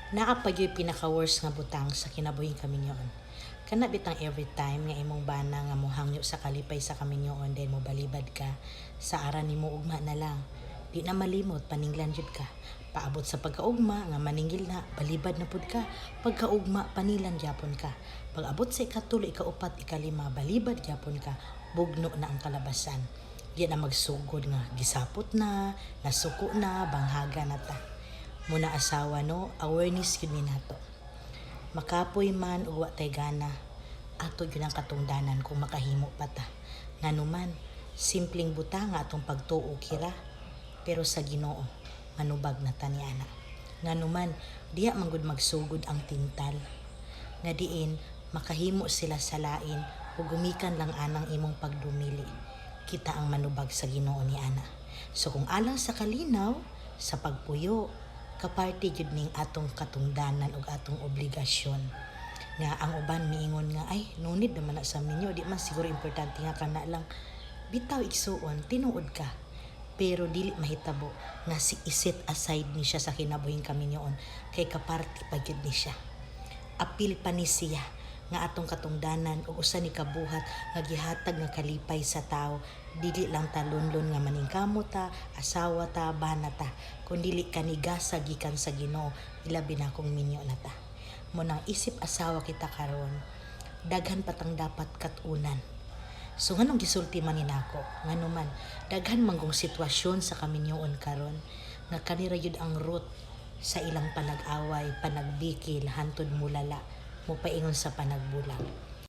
Naa pa gyud pinaka-worst nga butang sa kinabuhing kaminyoon. Kana bitang every time nga imong bana nga mohangyo sa kalipay sa kaminyoon, then mobalibad ka sa ara nimo ugma na lang. Di na malimot, paninglan jud ka. Paabot sa pagkaugma nga maningil na, balibad na pud ka. Pagkaugma, panilan gyapon ka. Pag abot sa ikatulo, ikaupat, ikalima, balibad gyapon ka. Bugno na ang kalabasan. Di na magsugod nga gisapot na, nasuko na, banghaga na ta. Muna asawa no, awareness gyud ni nato. Makapoy man ug wa tay gana, ato gyud ang katungdanan kung makahimo pa ta. Nganuman, simpleng butang nga atong pagtuo kira, pero sa Ginoo manubag na ta niana. Nganuman, diha man gud magsugod ang tintal. Nga diin makahimo sila sa lain ug gumikan lang anang imong pagdumili. Kita ang manubag sa Ginoo ni ana. So kung alang sa kalinaw, sa pagpuyo, kaparte gyud ning atong katungdanan ug atong obligasyon. Nga ang uban miingon nga, "Ay, no need naman na sa minyo, di man siguro importante nga kana lang." Bitaw igsuon, tinuod ka. Pero dili mahitabo nga si iset aside ni siya sa kinabuhing kaminyoon kay kaparte pa gyud ni siya. Apil pa ni siya nga atong katungdanan ug usa ni kabuhat nga gihatag nga kalipay sa tawo. Dili lang talunlon nga maningkamot ta, asawa ta, bana ta, kun dili kanigasa gikan sa Ginoo, ilabi na kung minyo na ta. Mo nang isip asawa kita karon, daghan patang dapat katunan. So nganong gisulti man ni nako? Nganuman daghan man gong sitwasyon sa kaminyoon karon nga kanira gyud ang root sa ilang panag-away, panagbikil, hantod mulala, mopaingon sa panagbulag.